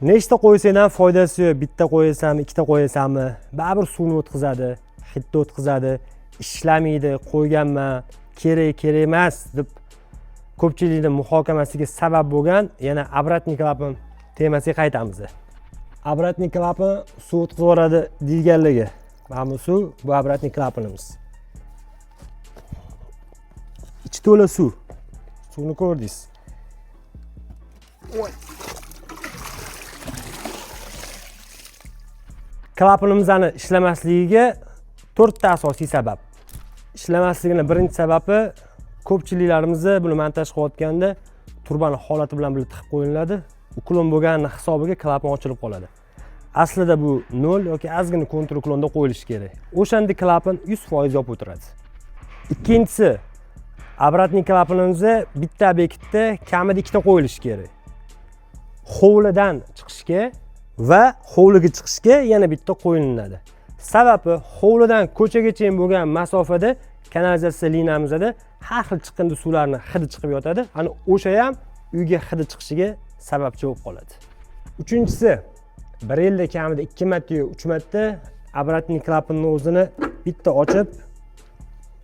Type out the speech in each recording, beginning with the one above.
Nechta qo'ysang ham foydasi yo'q. Bitta qo'yasanmi, ikkita qo'yasanmi, baribir suvni o'tkazadi, hidni o'tkazadi, ishlamaydi, qo'yganman, kerak, kerak emas deb ko'pchilikning muhokamasiga sabab bo'lgan yana обратный klapan temasiga qaytamiz. Обратный klapan suv o'tkazib yuboradi deganligi. Mana bu suv, bu обратный klapanimiz. Ichi to'la suv. Suvni ko'rdingiz. Klapanimizni ishlamasligiga to'rtta asosiy sabab. Ishlamasligini birinchi sababi, ko'pchiliklarimizni buni montaj qilayotganda turbani holati bilan birga tiqib qo'yiladi. Уклон bo'lgani hisobiga klapan ochilib qoladi. Aslida bu 0 yoki ozgina контр уклон da qo'yilishi kerak. O'shanda klapan 100% yopib o'tiradi. Ikkinchisi, обратный klapanimizni bitta obyektda kamida ikkita qo'yilishi kerak. Hovlidan chiqishga va hovliga chiqishga yana bitta qo'yilinadi. Sababi, hovlidan ko'chagacha bo'lgan masofada kanalizatsiya liniyamizda har xil chiqindi suvlarni hidi chiqib yotadi. Ana o'sha ham uyga hidi chiqishiga sababchi bo'lib qoladi. Uchinchisi, bir yilda kamida 2 marta yo 3 marta обратный klapanni o'zini bitta ochib,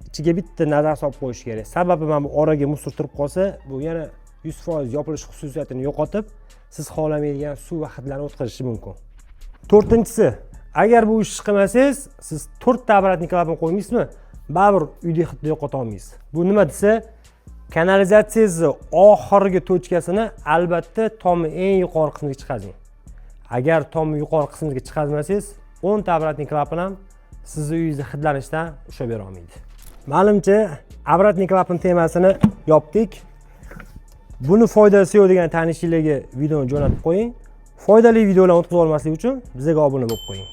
ichiga bitta nazar solib qo'yish kerak. Sababi, mana bu oraga мусор turib qolsa, bu yana 100% yopilish xususiyatini yo'qotib, siz xohlamaydigan suv va hidlarni o'tkazishi mumkin. To'rtinchisi, agar bu ishni qilmasangiz, siz to'rtta обратный klapan qo'ymaysizmi, baribir uyda hidni yo'qota olmaysiz. Bu nima desa, kanalizatsiyangizni oxirgi точка sini albatta tomni eng yuqori qismiga chiqazing. Agar tomni yuqori qismiga chiqazmasangiz, 10 ta обратный klapan ham sizni uyingizni hidlanishdan ushlab bera olmaydi. Ma'lumcha, обратный klapan temasini yopdik. Buni foydasi yo'q degan tanishinglarga videoni jo'natib qo'ying. Foydali videolarni o'tkazib olmaslik uchun bizga obuna bo'lib qo'ying.